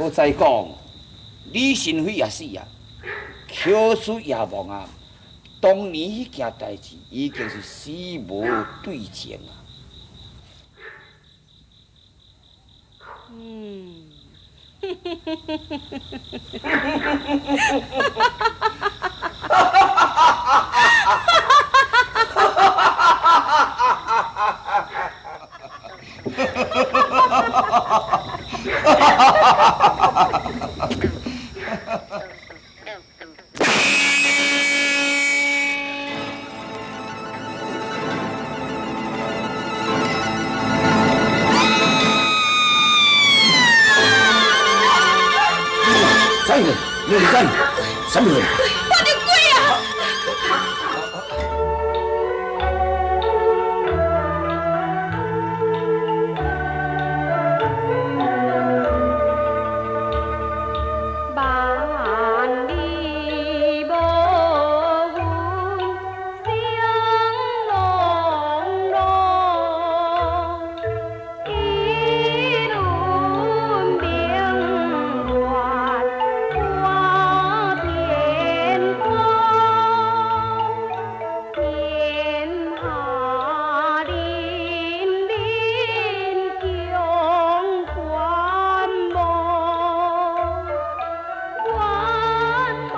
閣再講，李神輝也死啊，喬叔也亡啊。當年彼件代誌已經是死無對證啊。嗯。啥物？你是啥物？啥物？看著鬼啊！萬里無雲，星朗朗，一輪明月掛天光，天下凛凛強關望，關望破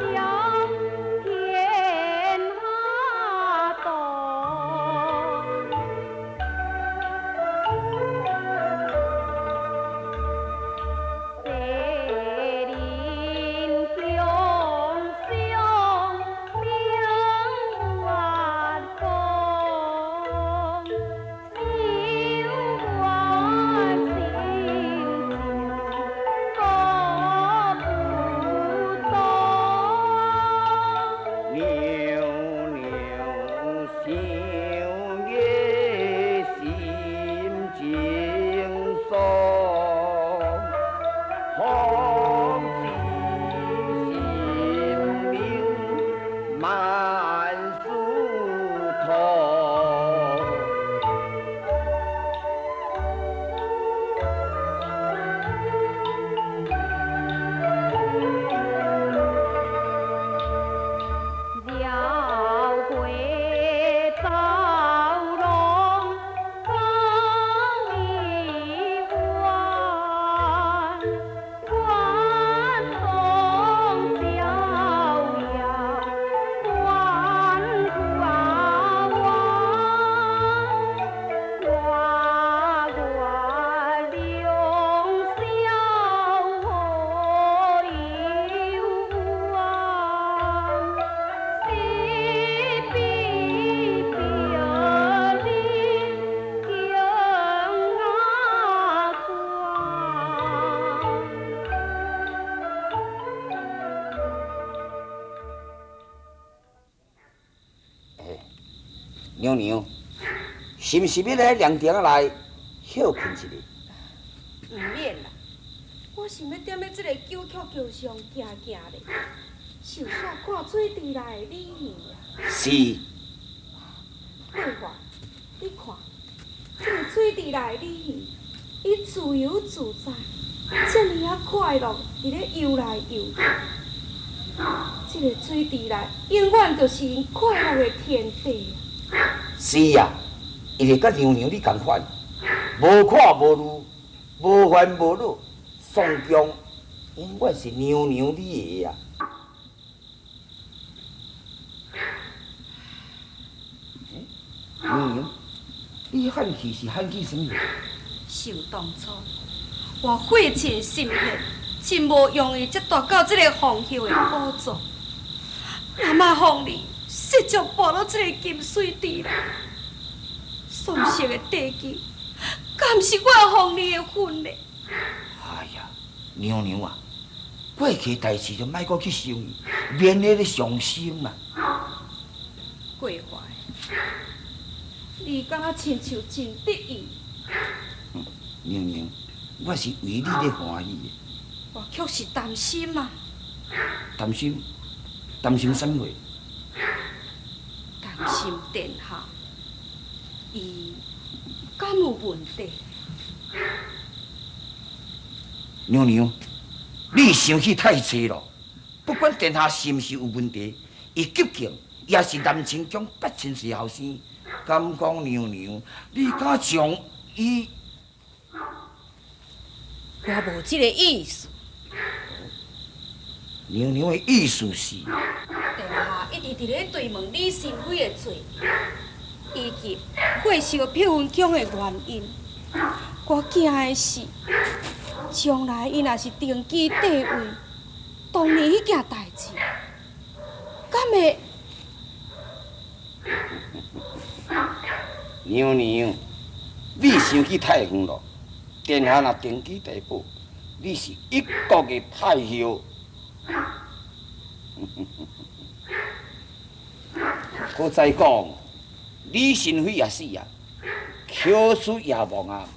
曉天下道。世人共賞明月光，修我心情各不同。娘娘想的心情爽，風知心明萬事通。撩過走廊放一彎，關東逍遙關花灣，掛月良宵何幽怨？是比別離更阿關。娘娘，是毋是欲來涼亭仔內歇睏一下？毋免啦，我想欲踮咧這个九曲橋上行行咧，想煞看水池內的鯉魚啊。是。桂華，你看，這个水池內的鯉魚，伊自由自在，遮爾仔快樂，佇咧游來游去。這个水池內永遠就是𪜶快樂的天地啊！是啊，伊會佮娘娘你仝款，無苦無慮，無煩無惱，宋江永遠是娘娘你的啊！娘娘，你喊氣是喊氣啥物？想當初，我費盡心血，真無容易才達到這个皇后的寶座。阿媽予你失足跋落這个金水池內，喪失的地基，敢是我予你的份呢？哎呀，娘娘啊，過去的代誌就莫閣去想伊，免得咧傷心啦。過懷，你敢若親像真得意。娘娘，我是為你咧歡喜的。我卻是擔心啊。擔心？擔心啥物貨？擔心殿下，伊敢有問題？娘娘，你想去太济咯。不管殿下是毋是有问题，伊急救也是南清宫八千岁后生。敢讲娘娘，你敢将伊？我无这个意思。娘娘的意思是？殿下一直伫咧追问李新辉的罪，以及火烧碧云宫的原因。我惊的是，将来伊若是登基帝位，当年彼件代志，敢会？娘娘，你想去太远咯。殿下若登基大宝，你是一国的太后。阁再讲，李新辉也死啊，乔叔也亡啊。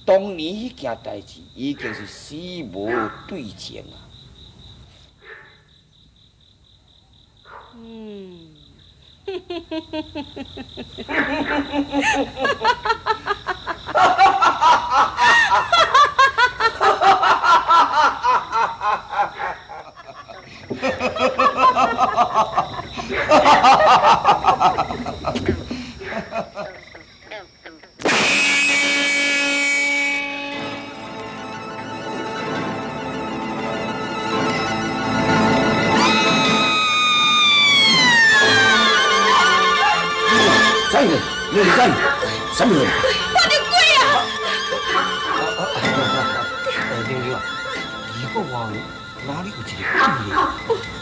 当年彼件代志已经是死无对证啊。嗯。啥物？你是啥物？啥物？看著鬼啊！娘娘啊，二国外哪里有一个鬼咧？有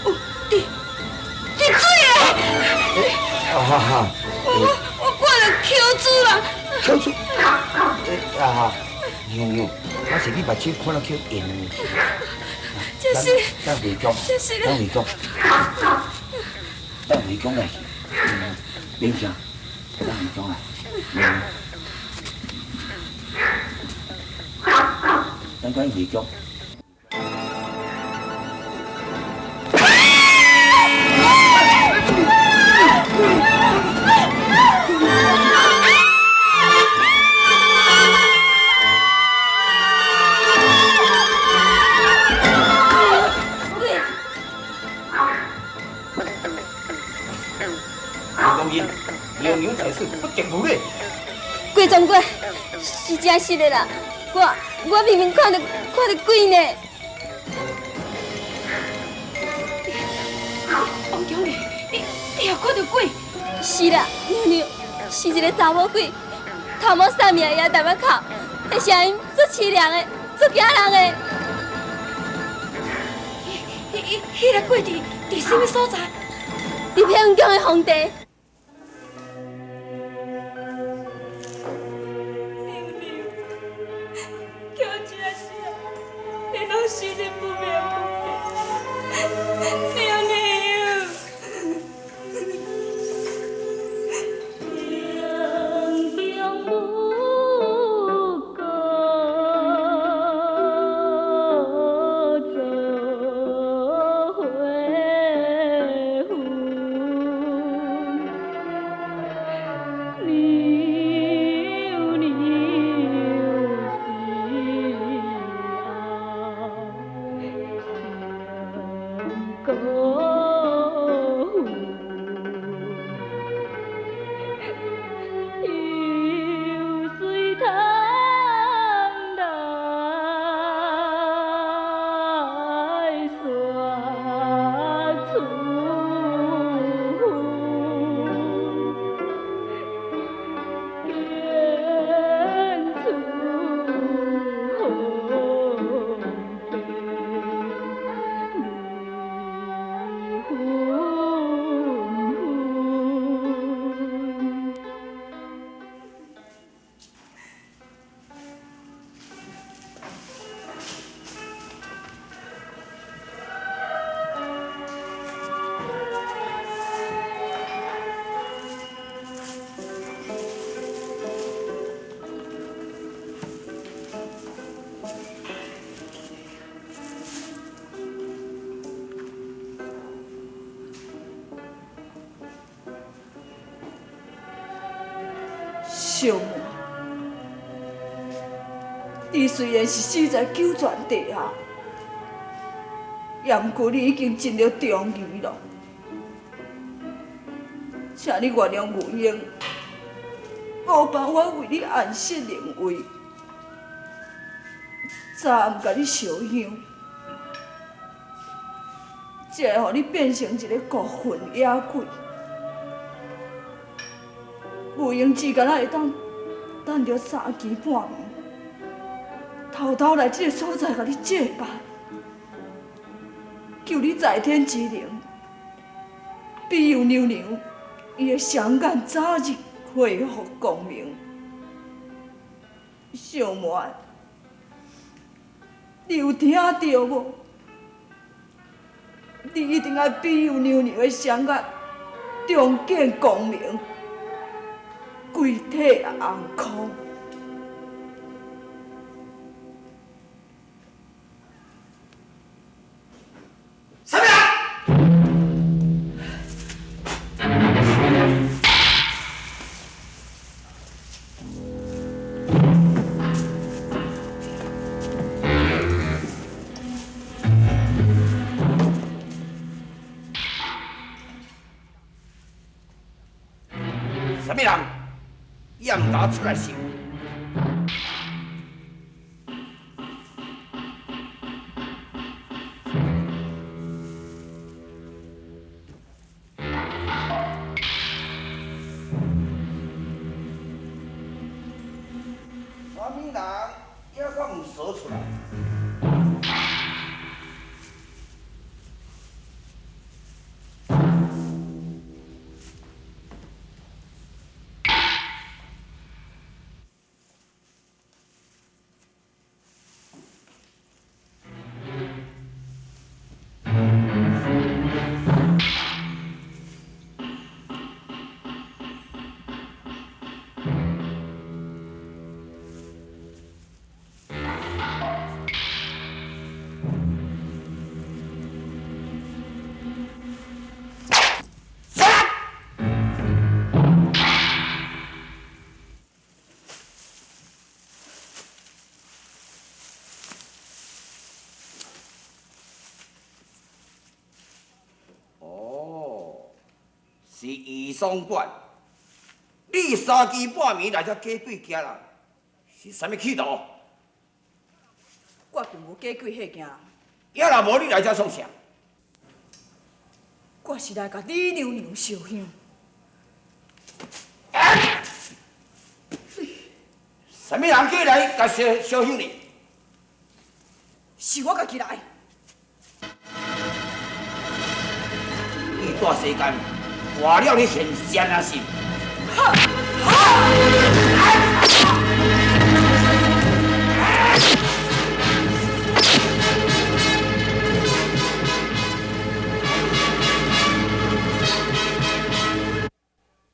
有，伫伫水咧！啊哈哈！我看著乔主啦！乔主？啊哈！娘娘，那是你目睭看了去晕。这是。咱回宫。这是。咱回宫。咱回宫来。免惊，咱回宫来。咱赶紧回宫。娘娘在此，不得无礼。郭总管，是真实的啦，我明明看著鬼呢。王强丽，你也看著鬼？是啦，娘娘，是一个查某鬼，头毛三命也淡薄哭，彼声音足凄凉的，足惊人的。彼个鬼伫啥物所在？伫碧云宫的皇帝。小妹，你雖然是死在九泉地下，也毋過你已經盡了忠義咯。請你原諒玉英，無辦法為你安息靈位，昨暗共你燒香，才會予你變成一個孤魂野鬼。玉英只敢若會當等著三更半暝，偷偷來這个所在共你祭拜，求你在天之靈庇佑娘娘，伊的雙眼早日恢復光明。小妹，你有聽著無？你一定愛庇佑娘娘的雙眼重見光明，歸體安康。啥物人？啥物人？也毋敢出來想。啥物人猶閣毋說出來？哦，是余桑管，你三更半暝來遮假鬼驚人，是啥物企圖？我並無假鬼嚇驚人。也若無你來遮創啥？我是來共李娘娘燒香。啥物人過來共燒燒香呢？是我家己來。你蹛世間，活了你現善啊心。哈！哈！